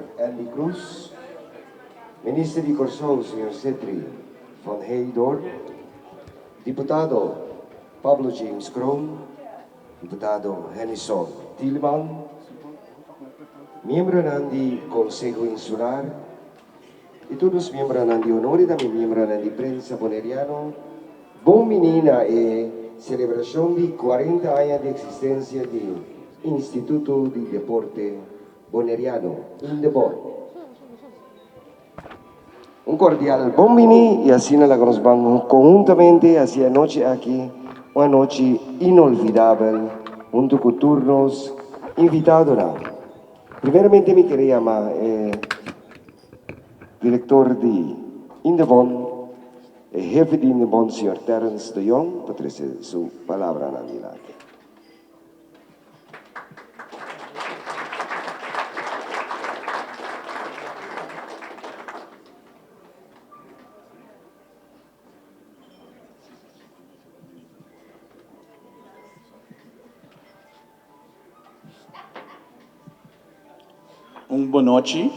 señor Endy Croes, Minister di Kòrsou, señor Sithree van Heydoorn, Diputado Pablo James Kroon, Diputado Hennyson Thielman, miembronan di Konseho Insular i tur nos miembronan di honor i tambe miembronan di prensa boneriano, bon bini na e selebrashon di kuarenta aña di eksistensia di Instituto di Deporte Boneriano, Indebon. Un cordial bon bini y asina laga nos ban conhuntamente haci e anochi aki un anochi inolvidabel hunto cu tur nos invitadonan. Primeramente mi kere yama e director di Indebon, e hefe di Indebon señor Terence de Jong pa trece su palabranan dilanti. Un bonochi.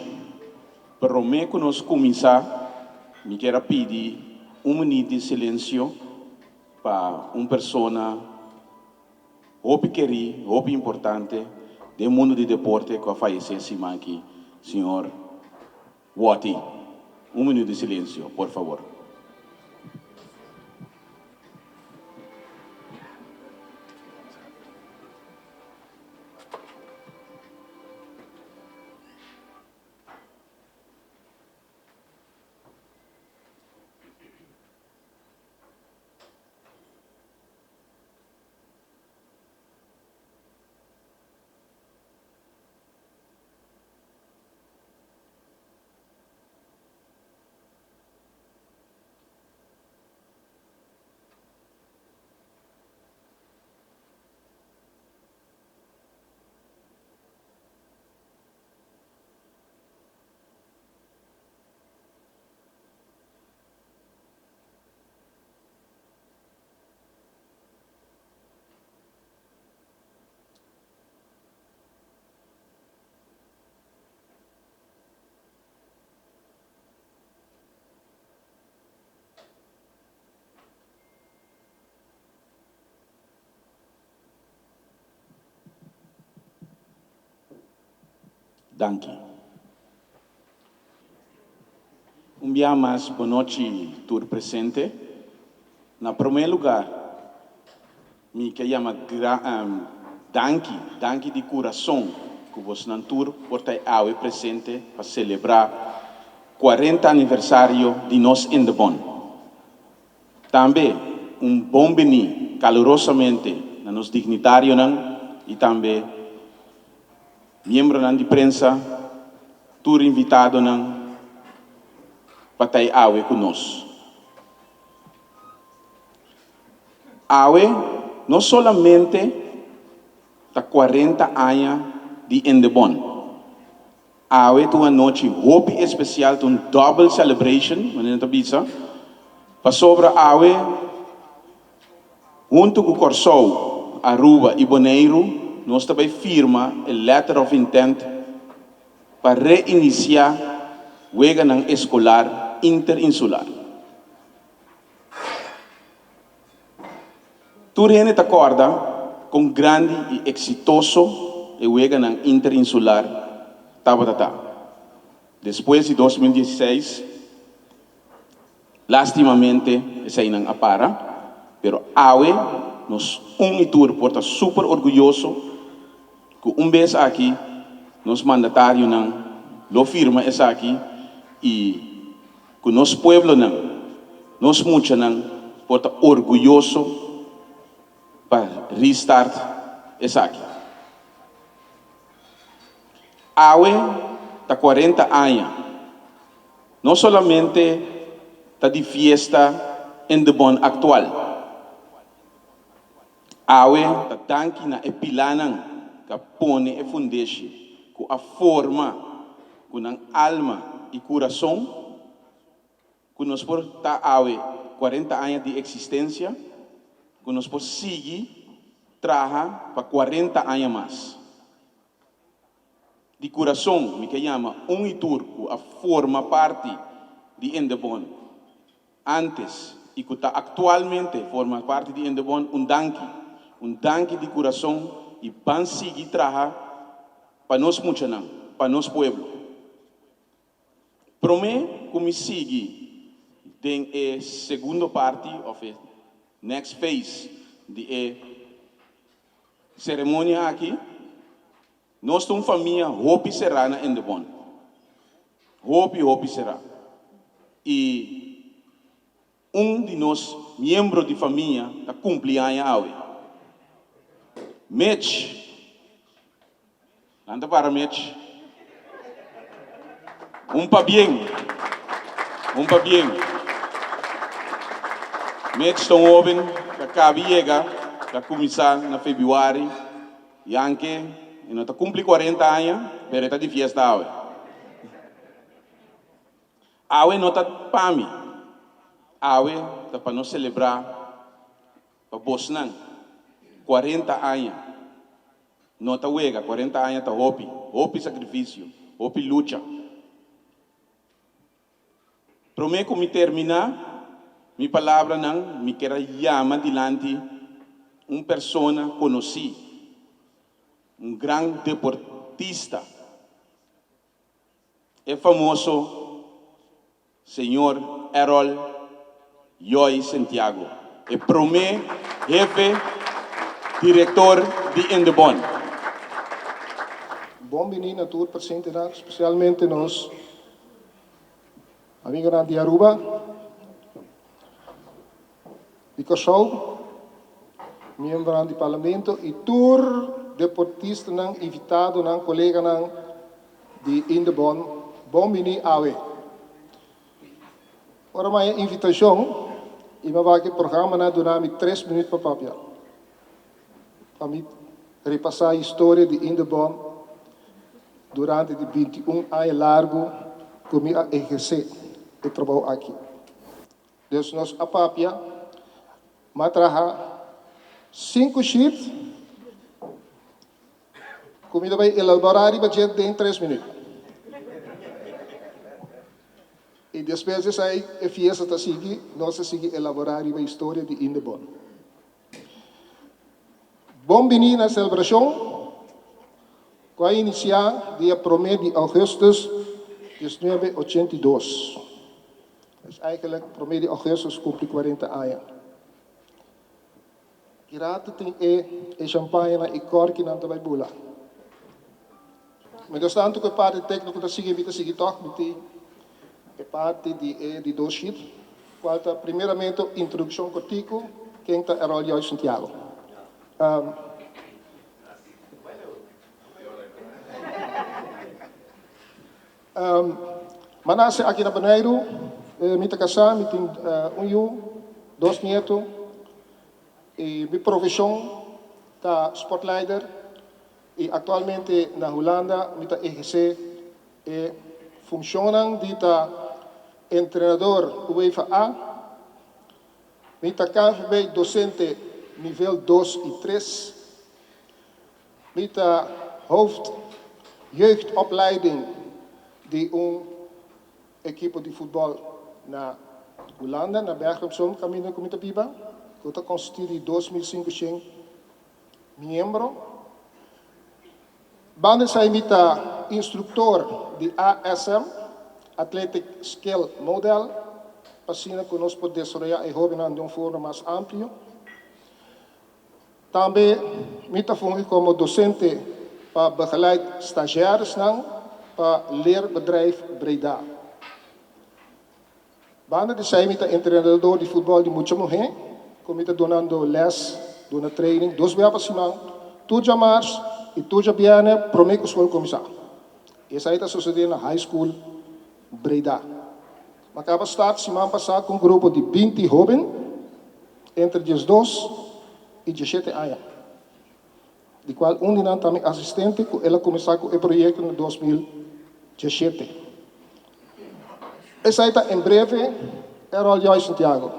Prome ku nos kuminsá, mi kier a pidi un minüt di silensio pa un persona hopi kerí, hopi importante den mundu di deporte ku a fayesé siman aki, señor Watty. Un minüt di silensio, por fabor. Danki. Un bia mas bonochi tur presente. Na prome lugar mi ke yama danki, danki di kurason ku bosnan tur por ta awe presente pa selebrá kuarenta aniversario di nos Indebon. Tambe un bon bini kalurosamente na nos dignitarionan i tambe Miembronan di prensa, tur invitadonan pa ta e awe ku nos. Awe no solamente ta kuarenta aña di Indebon. Awe ta un anochi hopi espesial, ta un double celebration, manera nan ta bisa, pasobra awe Huntu ku Kòrsou, Aruba i Boneiru nos ta bai firma e Letter of Intent pa reinisiá weganan eskolar interinsular. Tur hende ta kòrda kon grandi i eksitoso e weganan interinsular tabata ta. Despues di 2016, Lastimamente eseinan a para, pero awe nos un i tur por ta super orguyoso ku un bes aki nos mandatarionan lo firma esaki i ku nos pueblonan, nos muchanan por ta orguyoso pa restart esaki. Awe ta kuarenta aña. No solamente ta di fiesta Indebon aktual. Awe ta danki na e pilanan ku a pone e fundeshi, ku a forma ku nan alma i kurason ku nos por ta awe kuarenta aña di eksistensia, ku nos por sigui traha pa kuarenta aña mas. Di kurason mi ke yama un i tur ku a forma parti di Indebon ántes i ku ta aktualmente forma parti di Indebon un danki. Un danki di kurason i ban sigui traha pa nos muchanan, pa nos pueblo. Promé ku mi sigui den e segundo parti òf e next phase di e seremonia aki, nos ta un famia hopi será na Indebon. Hopi, hopi será. I un di nos miembro di famia ta kumpli aña awe. Mitch. Nan ta para Mitch. Un pabien. Un pabien. Mitch ta un hoben ku a kabi yega, ku a kuminsá na febrüari. I anke e no ta kumpli kuarenta aña, pero e ta di fiesta awe. Awe no ta pa mi. Awe ta pa nos selebrá pa bosnan. 40 aña no ta wega, 40 aña ta hopi, hopi sakrifisio, hopi lucha. Promé ku mi terminá mi palabranan, mi ker a yama dilanti un persona konosí, un gran deportista. E famoso señor Errol Yoy Santiago, e prome hefe director di Indebon. Bon bini na tur presentenan, specialmente nos amigonan di Aruba, di Kòrsou, miembronan di Parlamento i tur deportistanan, invitadonan, koleganan di Indebon, bon bini awe. Ora mi haña invitashon i mi a wak e programa nan a duna mi tres minüt pa papia, pa mi repasá historia di Indebon durante di 21 aña largu ku mi a ehersé e trabou aki. Dus nos a papia, m'a traha sinku sheet ku mi ta bai elaborá riba dje den tres minüt. I despues di esei e fiesta ta sigui, nos ta sigui elaborá riba historia di Indebon. Bon bini na selebrashon ku a inisiá dia promé di ougùstùs 1982. Es eigenlijk promé di ougùstùs kumpli kuarenta aña. Ki ratu tin e e shampañanan i kòrkinan ta bai bula. Mientrastantu ku e parti tékniko ta sigui mi ta sigui tòg mi tin e parti di e di dos sheet kual ta primeramente introdukshon kòrtiku ken ta Errol Joy Santiago. M'a nase aki na Boneiru, mi ta kasá, mi tin un yu, dos nietu i mi profeshon ta sportleider i aktualmente na Hulanda mi ta ehersé e funshonnan di ta entrenador UEFA A, mi ta KNVB dosente nivel dos i tres. Mi ta hoofd jeugdopleiding di un ekipo di futbòl na Hulanda, na Bergen op Zoom kaminda ku mi ta biba, ku ta konsistí di 2500 miembro. Banda esei mi ta instruktor di ASM, Athletic Skill Model, pa asina ku nos por desaroyá e hóbennan den un forma mas amplio. Tambe mi ta fungi komo dosente pa begeleid stazjèresnan pa Leerbedrijf Breda. Banda di esei mi ta entrenador di futbòl di mucha muhé ku mi ta dunando lès, duna training dos bia pa siman, tur djamars i tur djabièrnè promé ku skol kuminsá. Esei ta sosodé na High School Breda. Mi a kaba start siman pasá ku un grupo di 20 hóben entre 12 i 17 aña, di kual un di nan ta mi asistente ku el a kuminsá ku e proyekto na 2017. Esei ta en breve Errol Joy Santiago.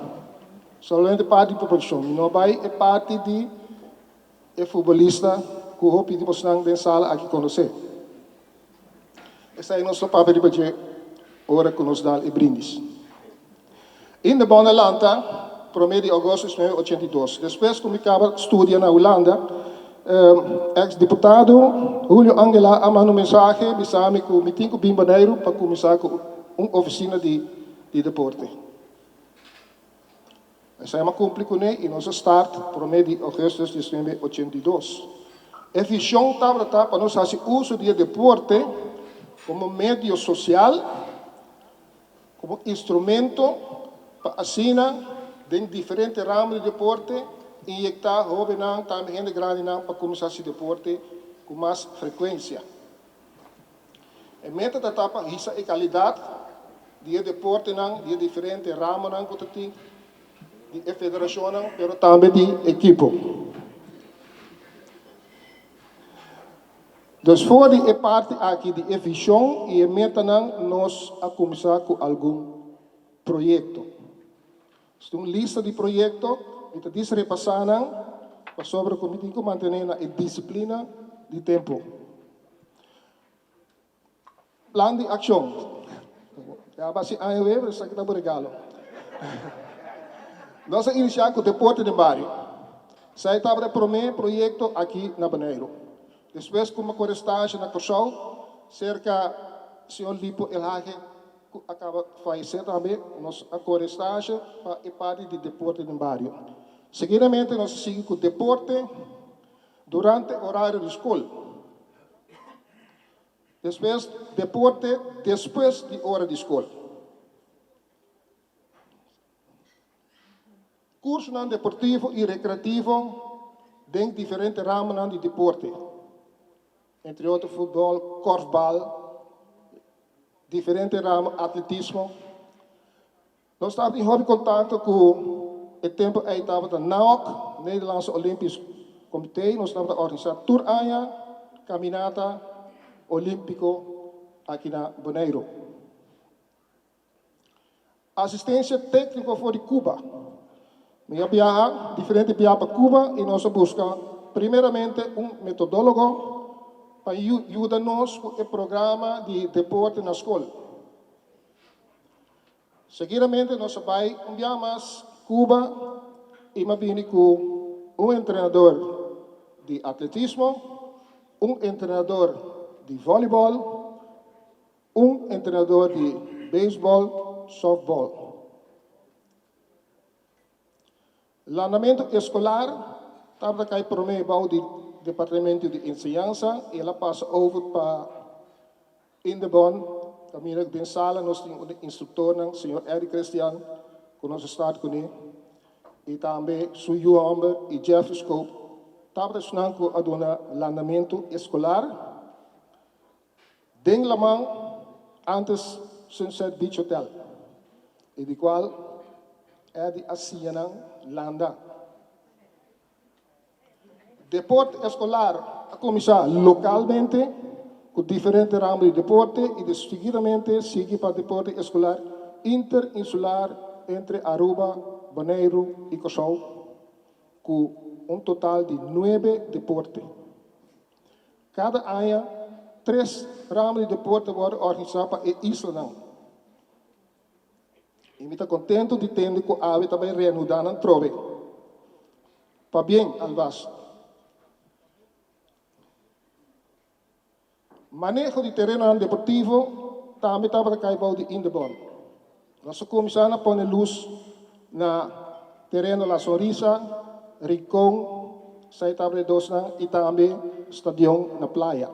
Solamente parti di proporshon. Mi no a bai e parti di e futbolista ku hopi di bosnan den sala aki konosé. Esei nos lo papia riba dje ora ku nos dal e brindis. Indebon a lanta promé di ougùstùs 1982. Despues ku mi kaba studia na Hulanda, eks diputado Julio Angela a manda un mensahe bisa mi ku mi tin ku bin Boneiru pa kuminsá ku un ofisina di deporte. Esei a kumpli kuné i nos a start promé di ougùstùs 1982. E vishon tabata ta pa nos hasi uso di e deporte komo medio sosial, komo instrumento pa asina den diferente ramo di deporte inyektá hóbennan, tambe hende grandinan pa kuminsá hasi deporte ku mas frekuensia. E meta ta ta pa hisa e kalidat di e deportenan di e diferente ramonan ku ta tin di e federashonnan pero tambe di ekipo. Dus for di e parti aki di e vishon i e metanan nos a kuminsá ku algun proyekto. Esta un lista di proyekto, mi ta dis repasá nan pasobra ku mi tin ku mantené na e disiplina di tempu. Plan di akshon. Ya basi aña wei, pero esaki ta bo regalo. Nos a inisiá ku deporte den bario. Esei tabata e promé proyekto aki na Boneiru. Despues ku mi a kore stasje na Kòrsou, serka señor Lipo Elhage ku a kaba fayesé tambe, nos a kore stasje pa e parti di deporte den bario. Seguidamente nos a sigui ku deporte durante orario di skol. Despues deporte despues di ora di skol. Kursonan deportivo i rekreativo den diferente ramonan di deporte, entre otro futbòl, kòrfbal, diferente ramo, atletismo. Nos tabatin hopi kontakto ku e tempu ei tabata NAOC, Nederlandse Olympisch Comité. Nos tabata organisá tur aña kaminata olímpiko aki na Boneiru. Asistensia tékniko for di Cuba. Mi a biaha diferente bia pa Cuba i nos a buska primeramente un metodólogo pa yuda nos ku e programa di deporte na skol. Seguidamente nos a bai un bia mas Cuba i m'a bini ku un entrenador di atletismo, un entrenador di volleyball, un entrenador di beisbòl, sòftbòl. Landamentu eskolar tabata kai promé bou di Departamento di Enseñansa i el a pasa over pa Indebon, kaminda ku den sala nos tin un di instruktornan, señor Eddie Christian, ku nos a start kuné, i tambe su yu hòmber i Jeffrey Scope tabata esnan ku a duna landamentu eskolar Den laman antes Sunset Beach Hotel y di cual Eddie a siña nan landa. Deporte escolar a cuminsa localmente cu diferente ramo di deporte y de seguidamente sigui pa deporte escolar interinsular entre Aruba, Boneiru y Corsou cu un total di nuebe deporte. Kada aña tres ramo di deporte wòrdu organisá pa e islanan. I mi ta kontentu di tende ku awe ta bai reanudá nan trobe. Pabien, alvast. Maneho di terenonan deportivo tambe tabata kai bou di Indebon. Nos a kuminsá na pone lus na tereno La Sonrisa, Rincon, Sai tabata e dosnan, i tambe stadion na Playa.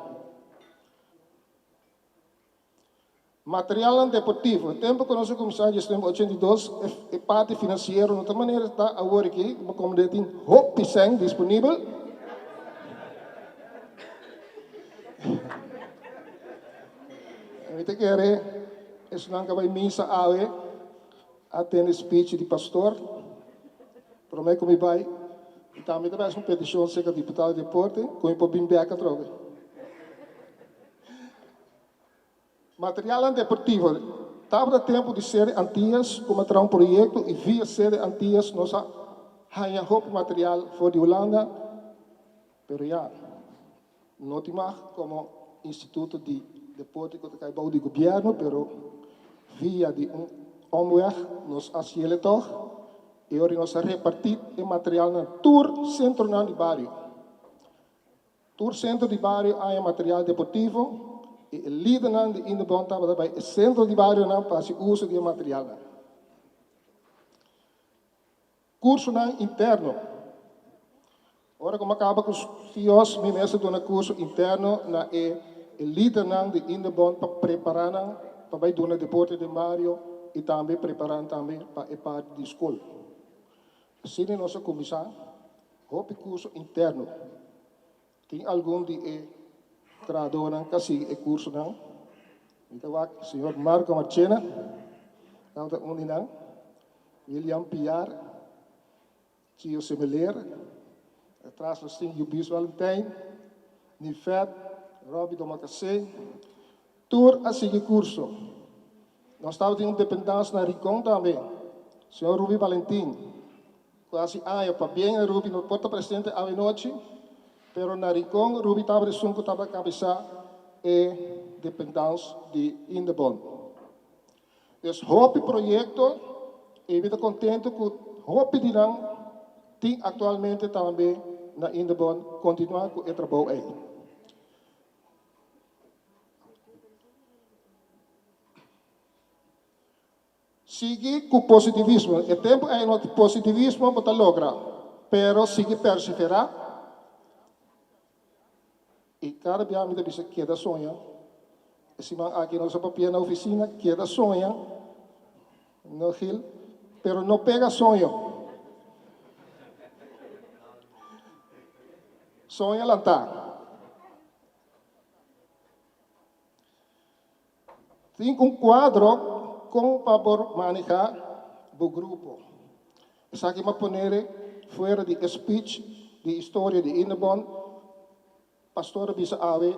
Materialnan deportivo. E tempu ku nos a kuminsá dje tempu 82, e parti finansiero no ta manera ta awor aki, komo de tin hopi sèn disponibel. Mi ta kere esnan ku a bai misa awe a tende speech di pastor prome ku mi bai i tambe ta bai hasi un petishon serka diputado di deporte ku mi por bin bek atrobe. Materialnan deportivo. Tabata tempu di Sede Antillas ku mi a traha un proyekto i via Sede Antillas nos a haña hopi material for di Hulanda pero ya no tin mag komo instituto di. Deporte ku ta kai bou di gobièrnu, pero via di un omweg nos a hasiel e tòg i ora nos a repartí e material na tur sentronan di bario. Tur sentro di bario haña material deportivo i e lidernan di Indebon tabata bai e sentro di barionan pa hasi uso di e materialnan. Kursonan interno. Ora ku mi a kaba ku FIOS mi mes a duna kurso interno na e lidernan di Indebon pa prepará nan pa bai duna deporte den bario i tambe prepará nan tambe pa e parti di skol. Asina nos a kuminsá hopi kurso interno. Tin algun di e trahadónan ku a sigui e kursonan. Mi ta wak señor Marco Marchena, tabata un di nan, William Piar, Chio Semeler, atras nos tin Yubis Valentijn, Nifet, Robbie Domacassé. Tur a sigui kurso. Nos tabatin un dependans na Rincon tambe, señor Ruby Valentin. Kuasi aña pabien e Ruby no por ta presente awenochi, pero na Rincon Ruby tabata esun ku tabata kabesá e dependans di Indebon. Des hopi proyekto i mi ta kontentu ku hopi di nan tin aktualmente tambe na Indebon kontinuá ku e trabou ei. Sigui ku positivismo. E tempu ei no positivismo bo ta logra, pero sigui perseverá. I kada bia mi ta bisa keda soña. E siman aki nos a papia na ofisina, keda soña, no Gil, pero no pega soño. Soña lantá. Tin un kuadro kon pa por manehá bo grupo. Esaki m'a ponere fuera di e speech di historia di Indebon. Pastor a bisa awe,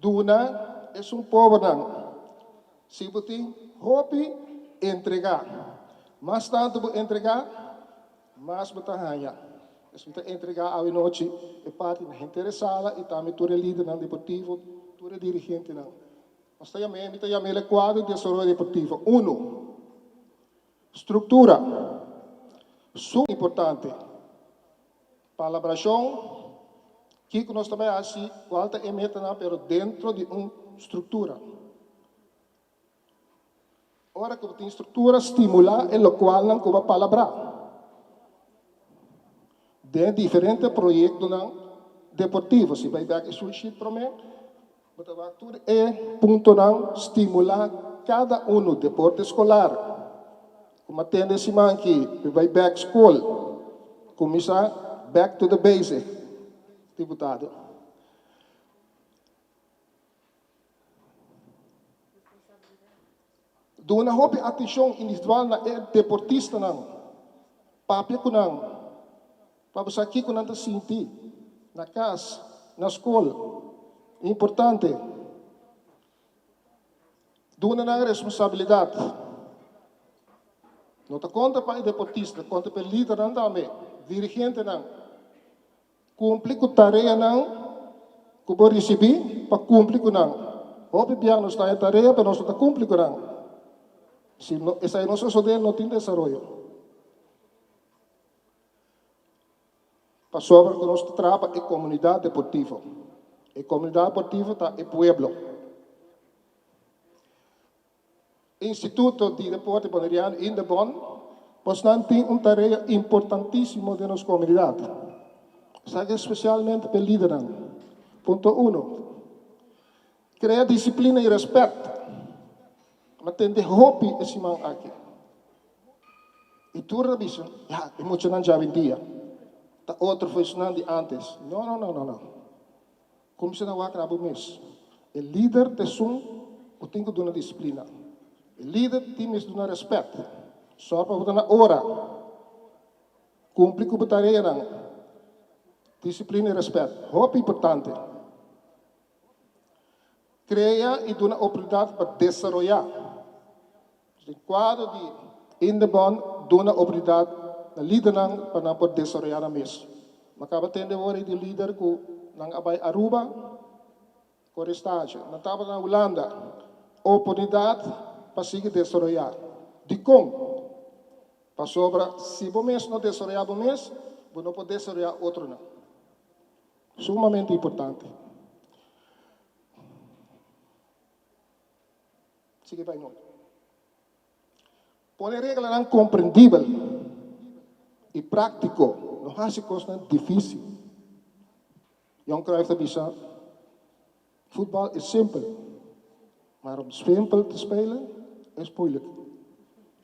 Duna esun pobernan. Si bo tin hopi, entregá. Mas tantu bo entregá, mas bo ta haña. Es mi ta entregá awe nochi e parti na henter e sala i tambe tur e lidernan deportivo, tur e dirigentenan. Nos ta yam'é, mi ta yam'é el kuadro di desaroyo deportivo. Uno, struktura. Suma importante. Palabrashon, kiko nos ta bai hasi, kual ta e metanan, pero dentro di un struktura. Ora ku bo tin struktura, stimulá e lokualnan ku bo a palabrá den diferente proyektonan deportivo. Si bai bek e sheet promé, bo ta wak tur e puntonan, stimulá kada unu, deporte skolar. Ku mi a tende siman aki, mi bai bek skol, kuminsá back to the basic, diputado. Duna hopi atenshon individual na e deportistanan. Papia ku nan pa bo sa kiko nan ta sinti na kas, na skol. Importante, duna nan responsabilidat. No ta konta pa e deportista, ta konta pa e lidernan tambe, dirigentenan. Kumpli ku tareanan ku bo risibí pa kumpli ku nan. Hopi bia nos ta haña tarea pero nos no ta kumpli ku nan. Si esei no sosodé no tin desaroyo. Pasobra ku nos ta traha pa e komunidat deportivo. E komunidat deportivo ta e pueblo. Instituto di Deporte Boneriano, Indebon, bosnan tin un tarea importantisimo den nos comunidad. Esaki especialmente p'e lidernan. Punto uno, crea disciplina y respet. Mi a tende hopi e siman aki. Y tur ta bisa, ya, e muchanan djawendia ta otro for esnan di antes. No, no, no, no, no. Kumsa na wak na bo mes. E lider ta esun ku tin ku duna disiplina. E lider tin mes duna rèspèt. Sòru pa bo ta na ora. Kumpli ku bo tareanan. Disiplina i rèspèt, hopi importante. Krea i duna oportunidat pa desaroyá. Den kuadro di Indebon duna oportunidat na lidernan pa nan por desaroyá nan mes. Mi a kaba tende wor di lider ku nan a bai Aruba. Kore stage. Nan tabata na Hulanda. Oportunidat pa sigui desaroyá. Dikon? Pasobra si bo mes no desaroyá bo mes, bo no por desaroyá otronan. Sumamente importante. Sigui bai noord. Pone reglanan komprendibel i práktiko. No hasi kosnan difísil. Johan Cruijff ta bisa, Futbal is simpel, maar om simpel te spelen is moeilijk.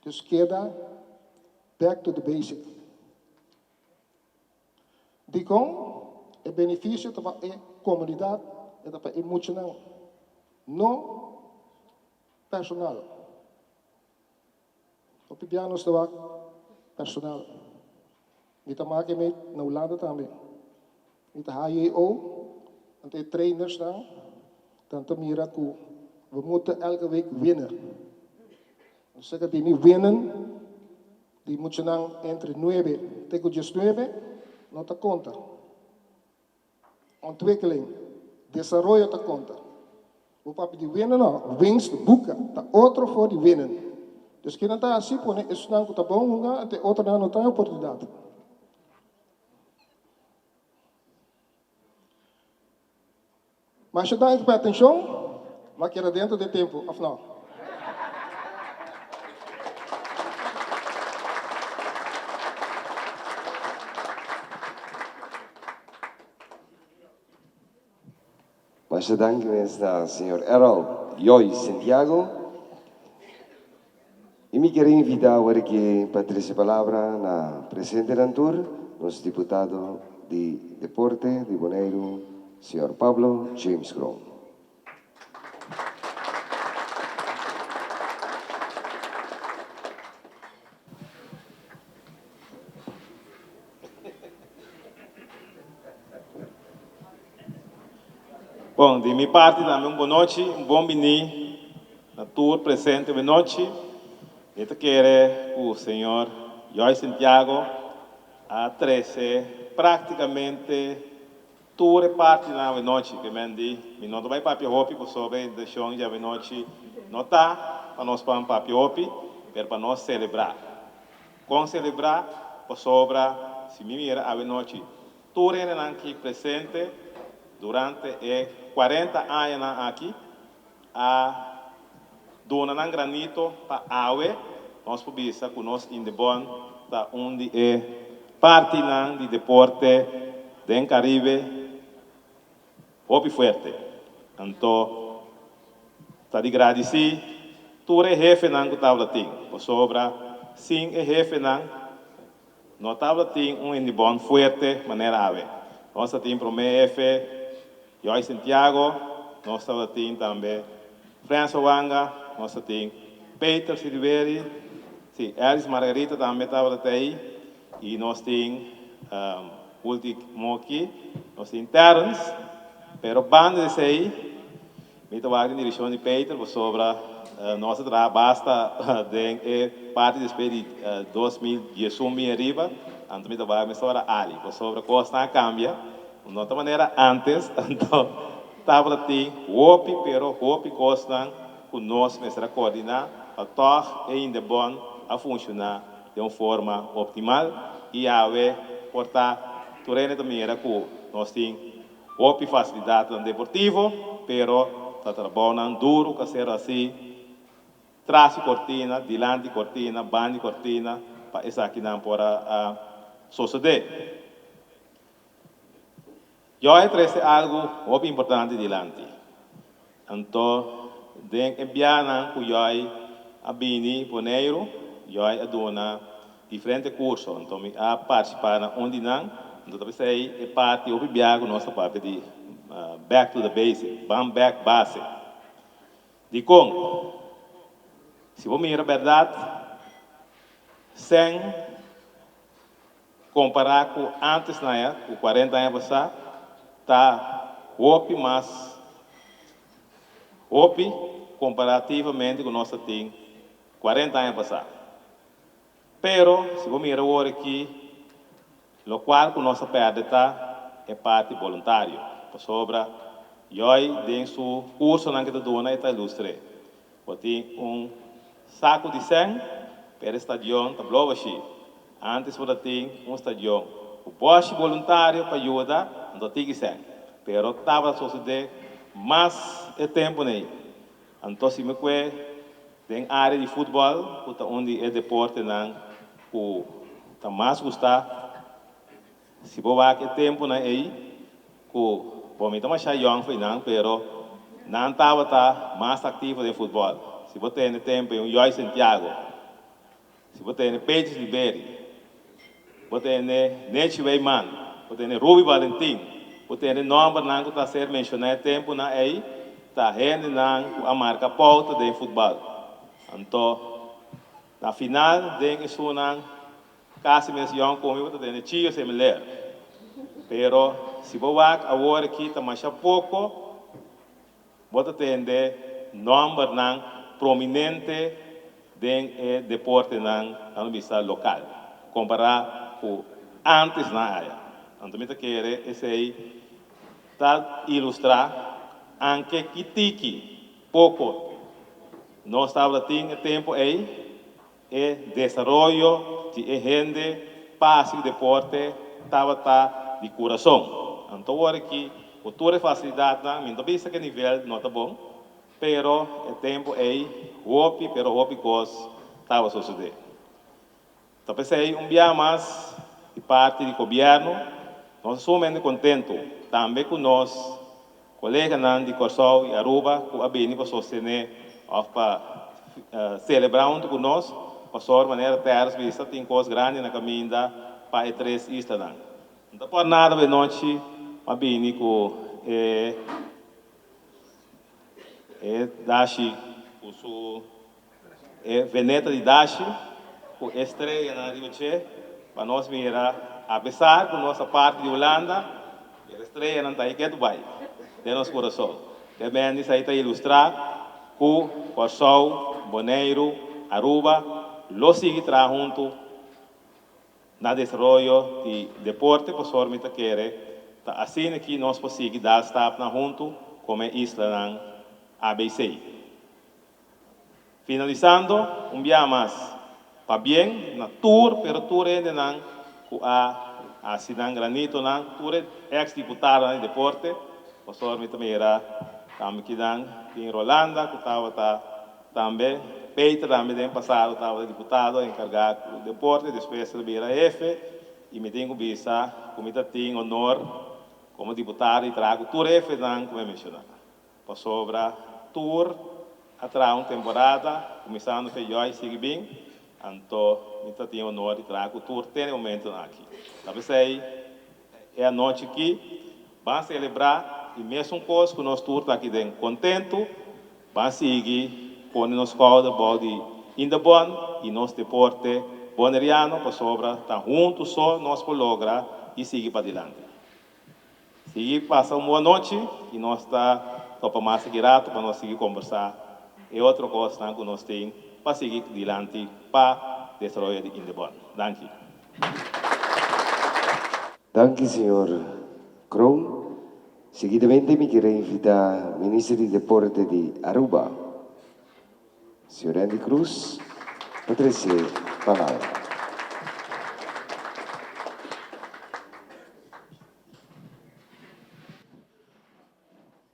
Dus keda back to the basic. Dikon? E benefisio ta pa e komunidat, e ta pa e muchanan, no personal. Hopi bia nos ta wak personal. Mi ta make mei na Hulanda tambe. Mi ta HJO, anto e trainersnan tan ta mira ku we moeten elke week winnen. Nos a bini winnen di muchanan entre nuebe te ku diesnuebe no ta konta. Ontwikkeling, desaroyo ta konta. Bo papia di winnen no, winst buka ta otro for di winnen. Dus kinan ta hasi pone esnan ku ta bon hunga ante otronan no ta e oportunidat. Masha danki pa e atenshon. Bo a keda dentro di e tempu, of no? Masha danki mes na señor Errol Joy Santiago. I mi kier invita awor aki pa trece palabra na presentenan tur, nos diputado di Deporte di Boneiru, señor Pablo James Kroon. Bon, di mi parti tambe un bonochi, un bon bini na tur presente benochi. Mi ta kere ku señor Joy Santiago a trese práktikamente tur e partinan awenochi. Ke men di mi no ta bai papia hopi pasobra e intenshon di awenochi no ta pa nos pan papia hopi, pero pa nos selebrá. Kon selebrá? Pasobra si mi mira awenochi Tur hendenan ki presente durante e cuarenta añanan aki a duna nan granito pa awe nos por bisa cu nos Indebon ta un di e partinan di deporte den Caribe hopi fuerte. Anto ta di gradici tur e hefenan cu tabata tin pasobra sin e hefenan No tabatin un Indibon fuerte manera awe. Nos ta tin Prome Efe, Joy Santiago, nos tabatin tambe Frenzo Wanga, nos ta tin Peter Silveri, si, Elis Margarita tambe tabata ta ei, y nos tin ultimo aki, nos tin Terrence, pero banda di esei, Mi ta wak den direccion di Peter pasobra nos a traha basta den e parti despues di 2011 bin ariba, anto mi ta wak mesora Ali pasobra cosnan a cambia, no ta manera antes, anto tabata tin hopi pero hopi cosnan cu nos mester a coordina pa tog e Indebon a funciona den un forma optimal y awe por ta tur hende ta mira cu nos tin Hopi facilidadnan deportivo, pero ta trabounan duro cu a ser haci tras di cortina, dilanti cortina, banda di cortina pa esakinan por a sosode. Joy trece algo hopi importante dilanti. Anto den e bianan cu Joy a bini Boneiru, Joy a duna diferente curso. Anto mi a participa na un di nan. Anto ta pesey e parti hopi bia cu nos ta papia di back to the basic, ban back base. Dicon? Si bo mira berdad, sen Kompará ku ántes na ya, ku kuarenta aña pasá, ta hopi mas hopi komparativamente ku nos ta tin kuarenta aña pasá. Pero si bo mira awor aki, lokual ku nos a pèrdè ta e parti boluntario, pasobra. Joy den su cursonan cu ta duna e ta ilustre. Bo tin un saco di sèn, pero e stadion ta blou bashí. Antes bo ta tin un stadion cu boshi boluntario pa yuda, no ta tiki sèn. Pero tabata sosode mas e temponan ei. Anto si mi kue den área di futbòl, ku ta un di e deportenan ku ta mas gustá, si bo wak e tempunan ei ku, bon mi ta mashá yòn for nan, pero nan tabata mas aktivo den futbòl. Si bo tene tempu ei un Joy Santiago, si bo tene Petrus Liberi, bo tene Nechi Weyman, bo tene Ruby Valentin, bo tene nòmbernan ku ta ser menshoná e tempunan ei, ta hendenan ku a marka pouta den futbòl. Anto, na final den esunnan kasi mes yòn ku mi, bo ta tene Chio Semiler. Pero si bo wak awor aki ta masha poko. Bo ta tende nòmbernan prominente den e deportenan, nan lo bisa lokal, kompará ku ántes nan aya. Anto mi ta kere esei ta ilustrá anke ki tiki poko nos tabata tin e tempu ei, E desaroyo di e hende pa hasi deporte tabata di kurason. Anto wor aki ku tur e fasilidatnan, mi no ta bisa ku e nivel no ta bon, pero e tempu ei hopi pero hopi kos tabata sosodé. Ta p'esei un bia mas di parti di gobièrnu nos ta sumamente kontentu tambe ku nos Koleganan di Kòrsou i Aruba ku a bini pa sostené òf pa selebrá huntu ku nos, pastor manera Terrence bisa tin kos grandi na kaminda pa e tres islanan. No ta por nada bo e nochi a bini ku e e dashi ku su e veneta di dashi ku e streanan riba dje pa nos mira apesar ku nos ta parti di Hulanda pero e streanan ta ahí ketu bai den nos kurason. Te bendis ahí ta ilustrá ku Kòrsou, Boneiru, Aruba lo sigui traha huntu na desaroyo di deporte pasobra mi ta kere ta asina ki nos por sigui dal stapnan huntu komo e islanan ABC. Finalisando, un biaha mas, pabien na tur pero tur hendenan ku a hasi nan granitonan, tur e ex diputadonan di deporte, pasobra mi ta mira tambe kinan tin Rolanda ku tabata tambe, Peter tambe den pasado tabata diputado enkargá ku deporte, despues el a bira hefe i mi tin ku bisa ku mi ta tin honor komo diputado di traha ku tur hefenan ku mi a menshoná. Pasobra tur a traha un temporada, kuminsando fe Joy sigui bin, anto mi ta tin honor di traha ku tur te na e momentonan aki. Ta p'esei e anochi aki ban selebrá i mesun kos ku nos tur ta aki den kontentu, ban sigui pone nos skouder bou di Indebon i nos deporte boneriano pasobra ta huntu so nos por logra i sigui padilanti. Sigui pasa un bon nochi y nos ta topa mas aki rato pa nos sigui combersa e otro cosnan cu nos tin pa sigui dilanti pa desaroyo di Indebon. Danki. Danki señor Kroon. Seguidamente mi kier a invita Minister di Deporte di Aruba, Señor Endy Croes, pa trece palabra.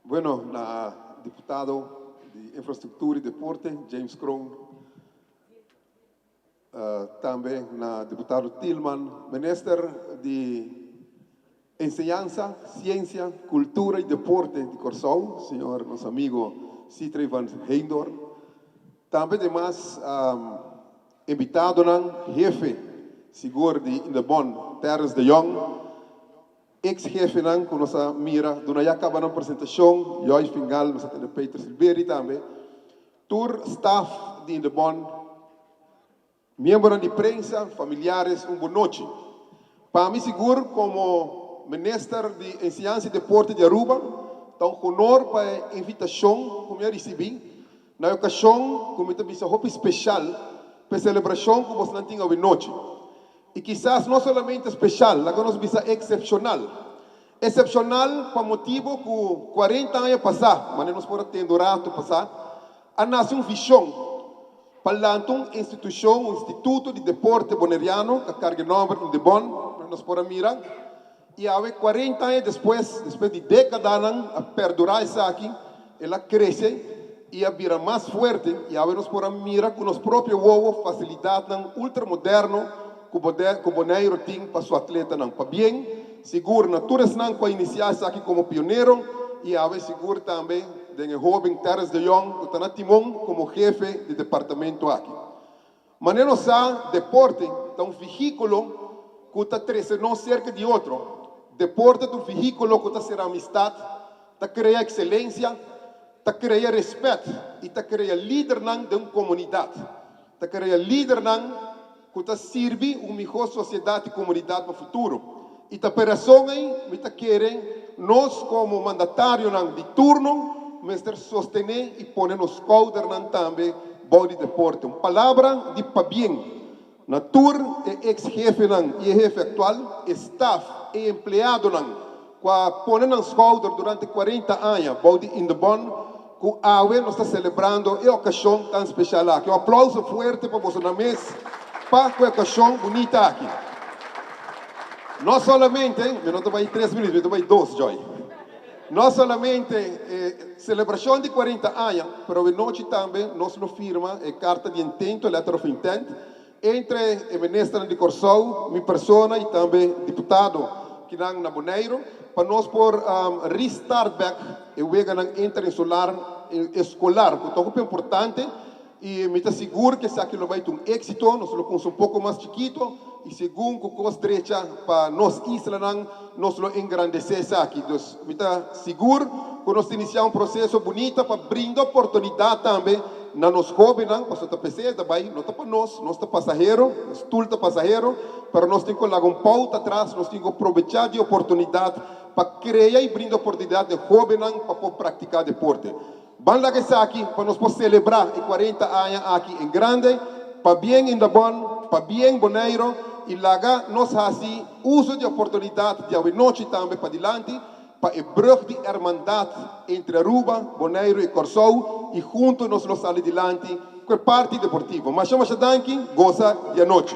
Bueno, na diputado di Infrastructura y Deporte, James Kroon, tambe na diputado Thielman, Minister di Enseñansa, Ciencia, Cultura y Deporte di Corsou, señor nos amigo Sithree van Heydoorn, tambe demas invitadonan, hefe sigur di Indebon, Terrence de Jong, ex hefenan ku nos a mira duna ya kaba nan presentashon, Joy Fingal, nos a tene Peter Silberi tambe, tur staf di Indebon, miembronan di prensa, familiares, un bon nochi. Pa mi sigur komo Minister di Enseñansa i Deporte di Aruba ta un honor pa e invitashon ku mi a risibí na e okashon ku mi ta bisa hopi speshal pa e selebrashon ku bosnan tin awe nochi. I kisas no solamente speshal, laga nos bisa eksepshonal. Excepcional pa motibo cu 40 aña pasá, manera nos por a tende un rato pasá, a nace un vision pa lanta un institucion, un instituto di deporte Boneriano, ta carga e nomber Indebon, manera nos por a mira. Y awe 40 aña despues, despues di decadanan a perdura esaki, el a crece y a bira mas fuerte y awe nos por a mira cu nos propio wowo facilidadnan ultramoderno cu cu Boneiro tin pa su atletanan. Pabien sigur na tur esnan cu a inicia esaki como pionero y awe sigur tambe den e hoben Terrence de Jong cu ta na timon como hefe di departamento aki. Manera nos sa, deporte ta un vehíkulo ku ta trese nos serka di otro. Deporte ta un vehíkulo ku ta sera amistat, ta krea ekselensia, ta krea respèt i ta krea lidernan den un komunidat. Ta krea lidernan ku ta sirbi un mihó sosiedat i komunidat pa futuro. I ta p'e rason ei mi ta kere nos komo mandatarionan di turno mester sostené i pone nos skoudernan tambe bou di deporte. Un palabra di pabien na tur e eks hefenan i e hefe aktual, e staf, e empleadonan ku a pone nan skouder durante 40 aña bou di Indebon ku awe nos ta selebrando e okashon tan speshal aki. Un aplauso fuerte pa bosonan mes pa ku e okashon bunita aki. No solamente, mi no ta bai tres minuut, mi ta bai dos, Joy. No solamente e selebrashon di 40 aña, pero awe nochi tambe nos lo firma e karta di intento, letter of intent, Entre e ministernan di Kòrsou, mi persona i tambe diputado kinan na Boneiru, pa nos por restart bek e weganan interinsular eskolar ku ta hopi importante i mi ta sigur ku esaki lo bai ta un éksito. Nos lo kunsa un poko mas chikito i segun ku kos drecha pa nos islanan nos lo engrandesé esaki. Dus mi ta sigur ku nos ta inisiá un proseso bunita pa brinda oportunidat tambe Na nos hóbennan, pasobra ta p'esei e ta bai, no ta pa nos, nos ta pasahero, e stul ta pasahero, pero nos tin ku laga un pouta atras, nos tin ku probechá di e oportunidat pa krea i brinda oportunidat na e hóbennan pa por praktiká deporte. Ban laga esaki pa nos por selebrá e 40 aña aki en grande, pabien Indabon, pabien Boneiro, i laga nos hasi uso di e oportunidat di awenochi tambe padilanti, pa e brug di hermandad entre Aruba, Boneiru y Corsou y hunto nos lo sali dilanti cu e parti deportivo. Masha masha danki, goza di anochi.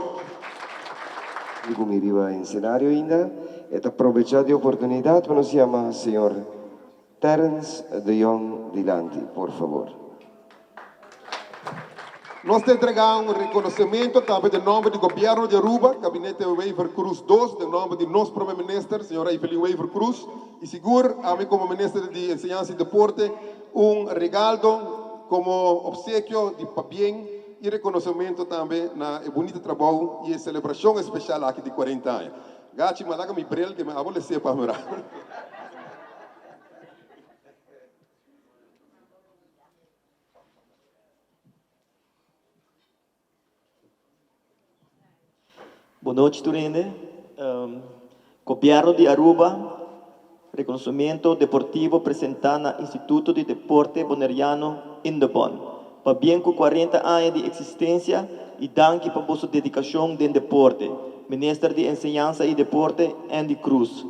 Y cu mi riba ensenario ainda, e ta probecha di oportunidad pa nos yama señor Terence de Jong dilanti, por favor. Nos ta entregá un rekonosementu tambe den nòmber di Gobièrnu di Aruba, Gabinete Wever-Croes dos, den nòmber di nos Prome Minister, señora Evelyn Wever-Croes, i sigur ami komo Minister di Enseñansa i Deporte, un regaldo komo opsekio di pabien i rekonosementu tambe na e bunita trabou i e selebrashon espeshal aki di 40 aña. Gachi, mi a laga mi bril ke mi abo les'é pa mira. Bon nochi tur hende. Gobierno di Aruba reconocimiento deportivo presenta na Instituto di Deporte Boneriano Indebon. Pabien cu 40 aña di existencia y danki pa boso dedicacion den deporte. Minister di Enseñansa y Deporte Endy Croes.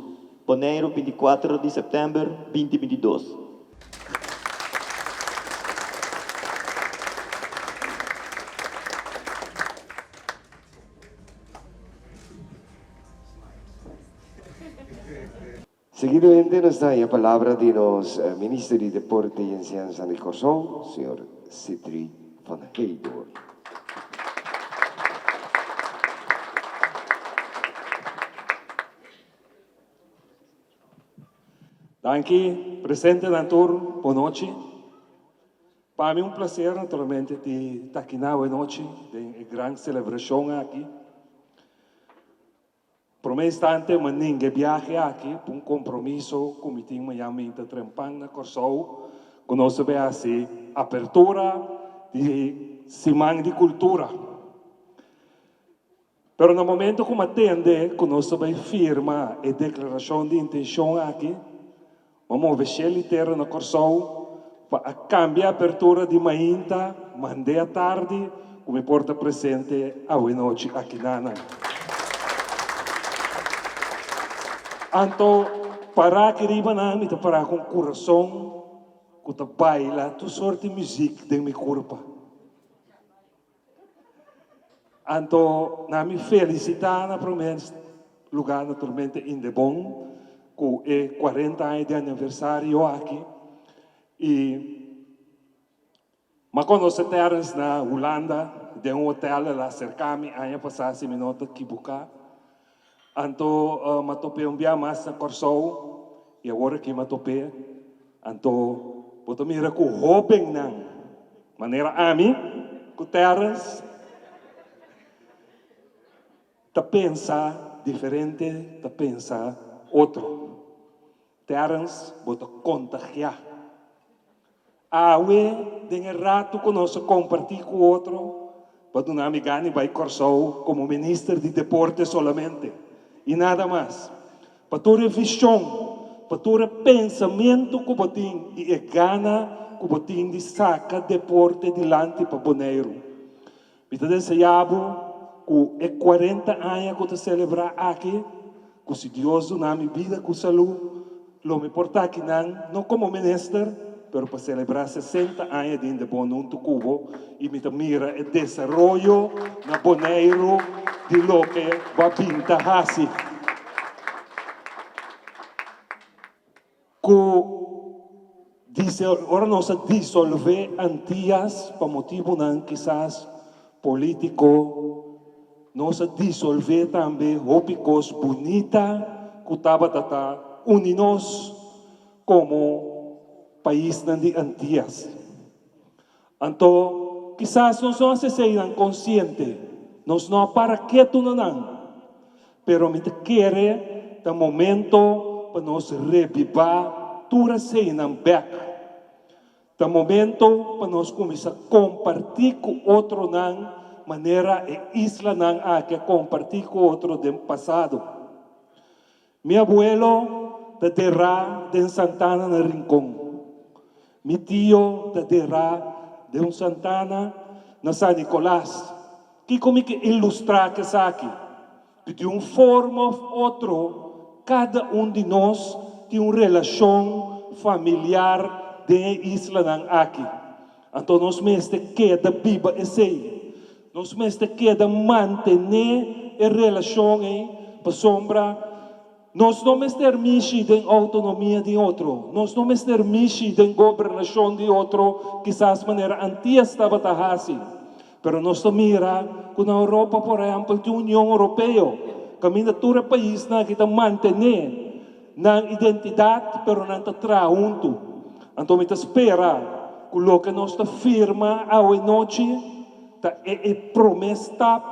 Boneiru 24 di september 2022. Seguidamente nos ta haña palabra di nos Minister di Deporte y Enseñansa di Kòrsou, señor Sithree van Heydoorn. Danki presentenan tur, bon nochi. Pa mi un placer naturalmente di ta aki na awe nochi den e gran celebracion aki. Prome instante mi a ninga e biahe aki pa un compromiso cu mi tin mañan minta trempan na Corsou cu nos ta bay haci apertura di Siman di Cultura. Pero na momento ku mi a tende ku nos ta bai firma e deklarashon di intenshon aki, mi a move shel i tera na Kòrsou pa a kambia apertura di mainta mand'é atardi ku mi por ta presente awenochi aki nanan. Anto. pará aki riba nan, mi ta pará ku un kurason ku ta baila tur sorti muzik den mi kurpa. Anto nan mi felisitá na promé lugá naturalmente Indebon ku e 40 aña di aniversario aki i m'a konosé Terrence na Hulanda den un hotel el a aserká mi aña pasá si mi no ta kibuká. Anto m'a top'é un bia mas na Kòrsou i awor aki m'a top'é. Anto bo ta mira ku hóbennan manera ami ku Terrence ta pensa diferente, ta pensa otro. Terrence, bo ta kontagiá. Awe, den e ratu ku nos a kompartí ku otro, bo a duna mi gana di bai Kòrsou komo minister di deporte solamente i nada mas. Pa tur e vishon, pa tur e pensamentu ku bo tin i e gana ku bo tin di saka deporte dilanti pa Boneiru. Mi ta deseá bo ku e 40 aña ku ta selebrá aki, ku si Dios duna mi bida ku salú, lo mi por ta akinan, no komo minister, pero pa selebrá 60 aña di Indebon huntu ku bo, i mi ta mira e desaroyo na Boneiru di loke bo a bin ta hasi. Ku dice ora nos a disolve Antias pa motibunan kisas politico, nos a disolve tambe hopi kos bunita ku tabata ta uni nos komo paisnan di Antias. Anto kisas nos no hasi eseinan konsiente, nos no a para ketu na nan, pero mi ta kere ta momento pa nos rebibá tur eseinan bèk. Ta momento pa nos kuminsá kompartí ku otronan manera e islanan aki a kompartí ku otro den pasado. Mi abuelo ta derá den Santana na Rincon. Mi tio ta derá den un Santana na San Nicolas. Kiko mi ke ilustrá ku esaki? Ku di un forma òf otro kada un di nos tin un relashon familiar den e islanan aki. Anto nos mester keda biba esei. Nos mester keda mantené e relashon ei pasobra nos no mester mishi den outonomia di otro, nos no mester mishi den gobernashon di otro kisas manera Antias tabata hasi. Pero nos ta mira ku na Europa por ehèmpel tin Union Europeo kaminda tur e paisnan aki ta mantené nan identidat pero nan ta traha huntu. Anto mi ta spera ku loke nos ta firma awe nochi ta e e promé stap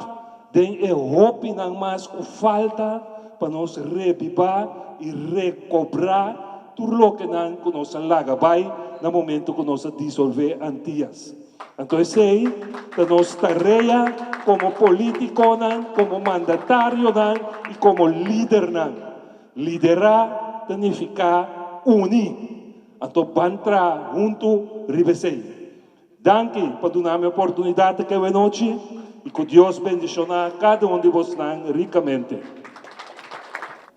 den e hopinan mas ku falta pa nos rebibá i rekobrá tur lokenan ku nos a laga bai na momento ku nos a disolvé Antias. Anto esei ta nos tarea komo polítikonan, komo mandatarionan i komo lidernan. Liderá ta nifiká uni. Anto ban traha huntu riba esei. Danki pa duna mi oportunidat aki awenochi i ku Dios bendishoná kada un di bosnan rikamente.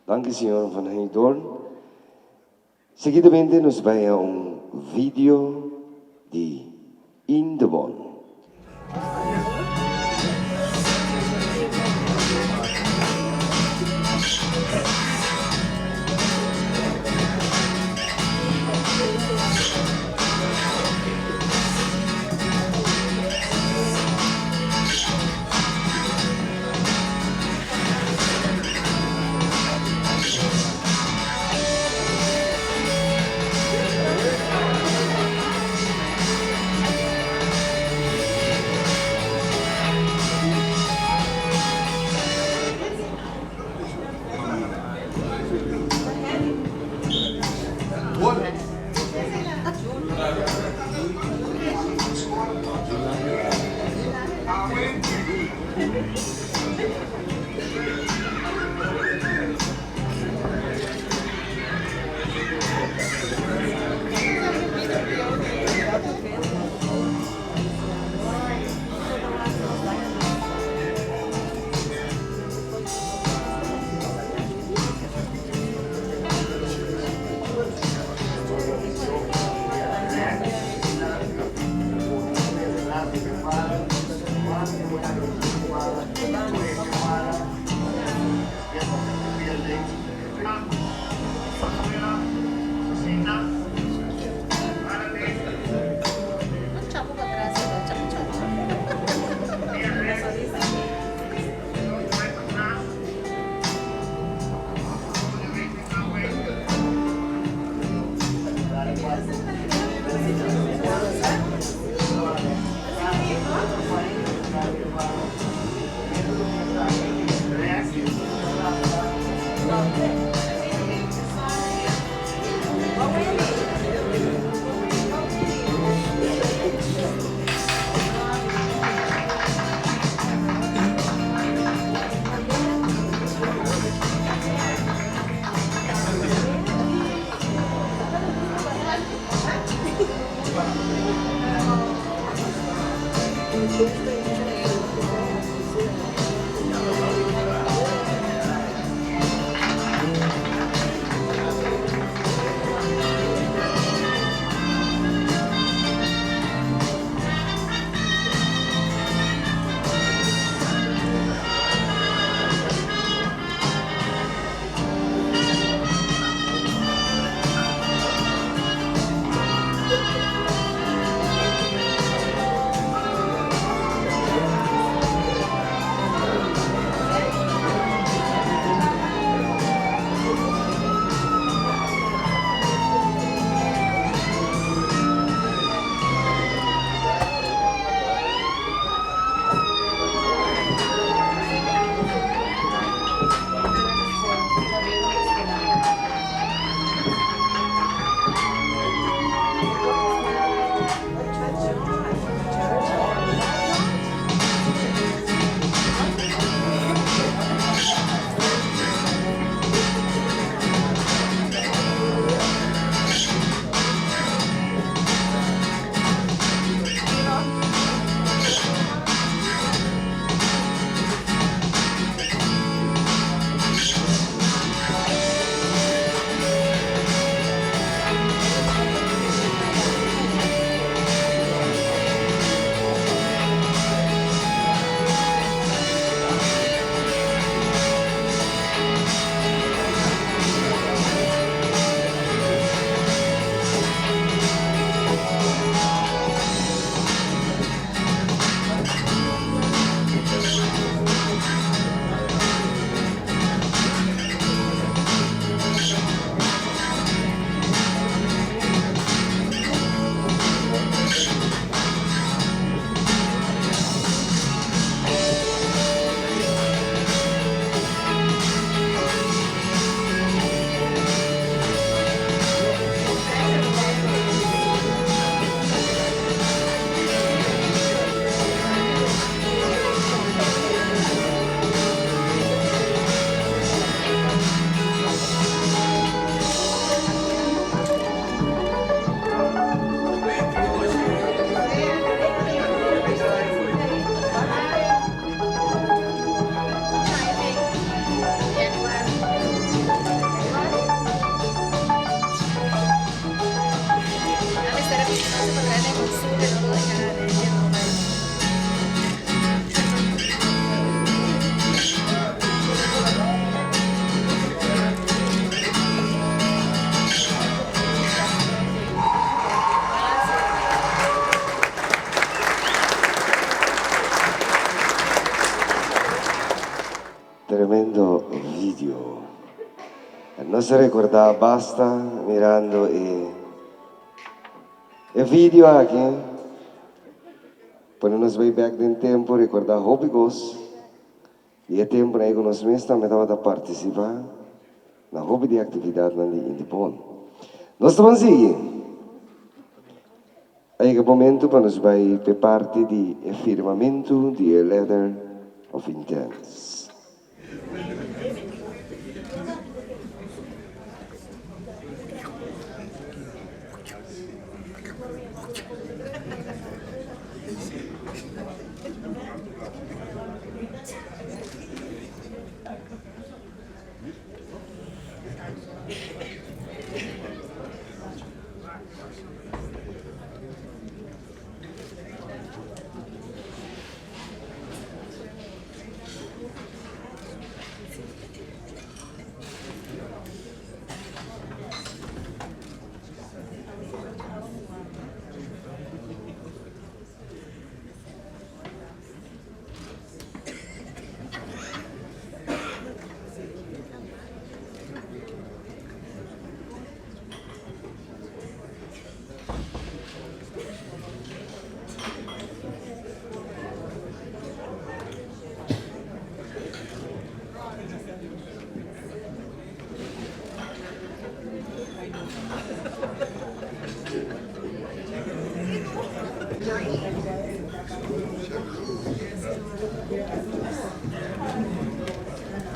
Danki señor Van Heydoorn. Seguidamente nos bai a un video di Indebon. Tremendo video. Nos a recorda basta mirando e e video aki. Pone nos bay back den tempo recorda hopi cos di e temponan ey cu nos mes tambe tabata participa na hopi di e actividadnan di Indepon. Nos ta ban sigui. A yega momento pa nos bai p'e parti di e firmamentu di e Letter of Intent.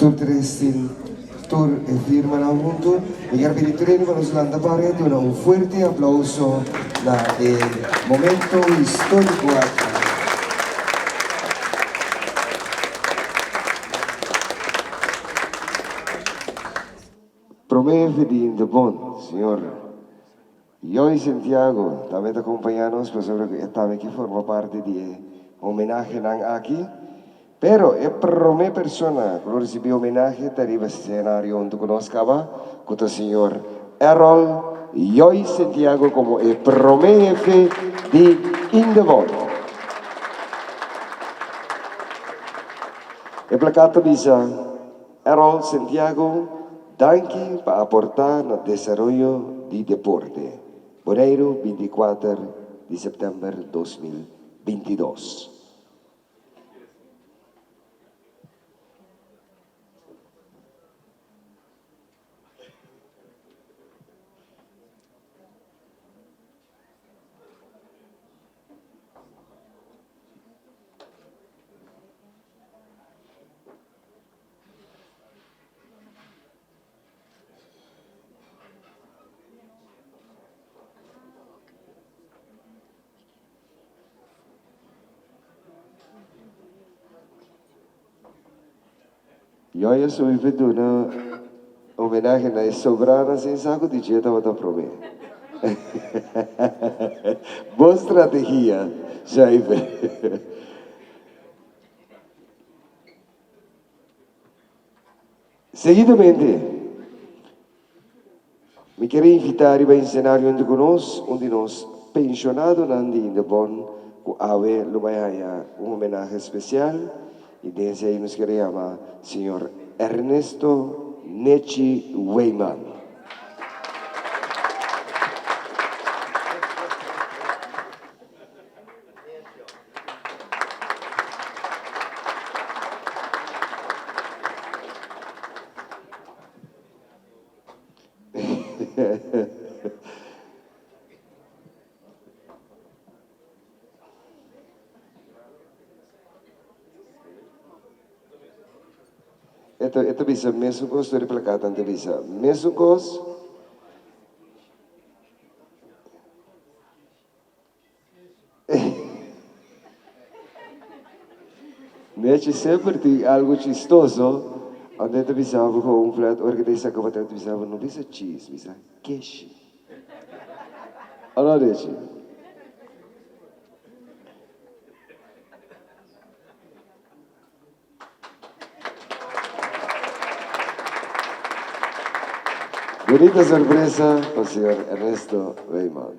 Tur tres tin tur e firmanan hunto. Mi kier pidi tur hende pa nos lanta para y duna un fuerte aplauso na e momento historico aki. Prome di Indebon, señor Joy Santiago tambe ta acompaña nos pasobra cu e tambe ke forma parti di e homenahenan aki. Pero e prome persona cu lo ricibi homenahe ta riba scenario hunto cu nos caba, cu ta señor Errol Joy Santiago como e prome hefe di Indebon. E plakat ta bisa. Errol Santiago, danki pa aportá na desaroyo di deporte. Boneiru, 24 di sèptèmber 2022. Yoy a subi pa duna homenahe na e sobrana sin sa ku DJ tabata promé. Bon strategia, Jaime. Seguidamente, mi kier invita riba e scenario hunto cu nos un di nos pensionadonan di Indebon cu awe lo bay haya un homenahe special y den esey nos kier yama señor Ernesto Nechi Weyman. E ta, e ta bisa mesun kos, tur e plakatnan ta bisa mesun kos. Nechi semper tin algo chistoso, ando e ta bisa bo cu un flat ora cu ta saka bo ta bisa bo no bisa chis, bisa keshi. O no Nechi? Bunita sorpresa pa señor Ernesto Weyman.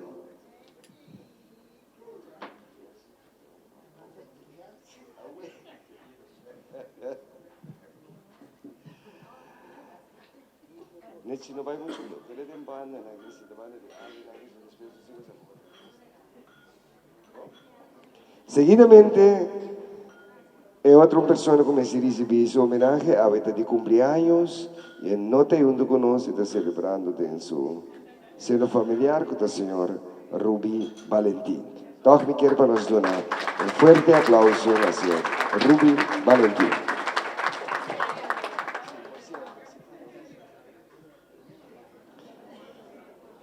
Nechi no bai mucho leu. Keda den banda nan ki sinta banda di Ali nan ki despues di sigo sa Seguidamente e otro persona ku mester risibí su homenahe awe ta di kumpliaños i e no ta huntu ku nos i ta selebrando den su seno familiar ku ta señor Ruby Valentin. Tòg mi kier pa nos duna un fuerte aplauso na señor Ruby Valentin.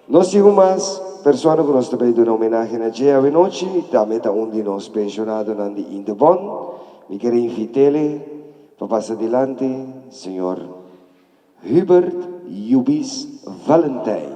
Nos tin un mas persona ku nos ta bay duna homenahe na dje awenochi, tambe ta un di nos penshonadonan di Indebon. Mi ker invit'ele pa pasa dilanti, señor Hubert Yubis Valentijn.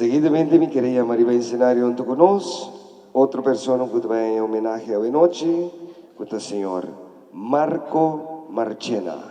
Seguidamente mi kere yama riba escenario hunto cu nos otro persona cu ta bay haña homenahe awe nochi cu ta señor Marco Marchena.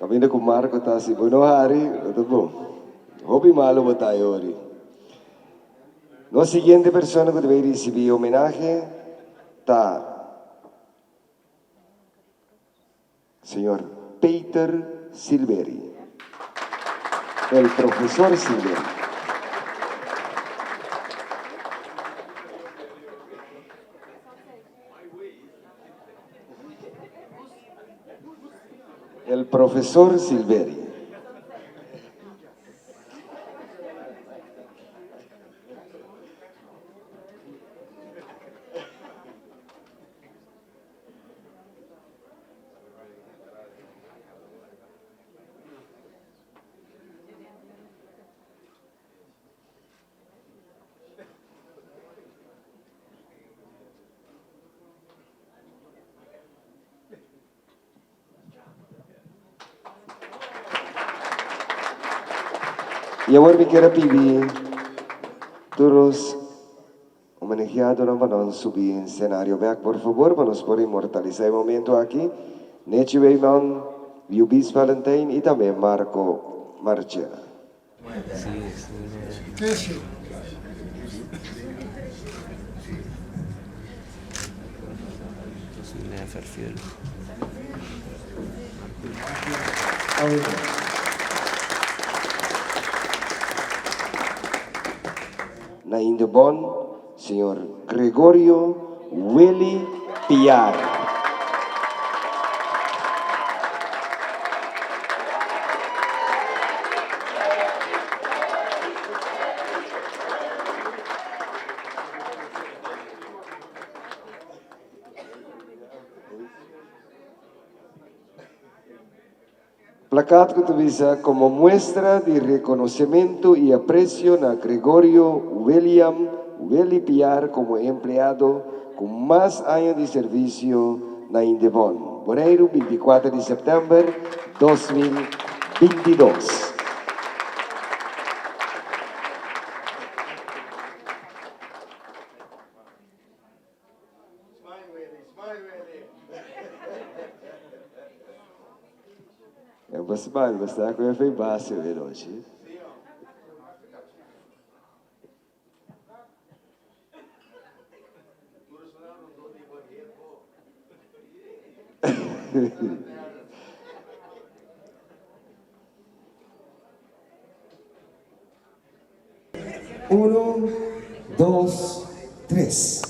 Caminda cu Marco ta si bo no hari, no ta bon. Hopi malo bo ta yori. Nos siguiente persona cu ta bay ricibi homenahe ta Señor Peter Silveri, el profesor Silveri. El profesor Silveri. Y awor mi kier a pidi tur nos homenajeadonan pa nan subi escenario bek por favor pa nos por inmortalisa e momento aki. Nechi Weyman, Yubis Valentijn y tambe Marco Marchena. Na Indebon, señor Gregorio Willy Piar. Plakat ku ta bisa komo muestra di rekonosementu i apresio na Gregorio William Willy Piar komo empleado ku mas aña di servisio na Indebon, Boneiru, 24 di sèptèmber 2022. Eu vou smile, mas tá com efeito base hoje. Uno, dos, tres.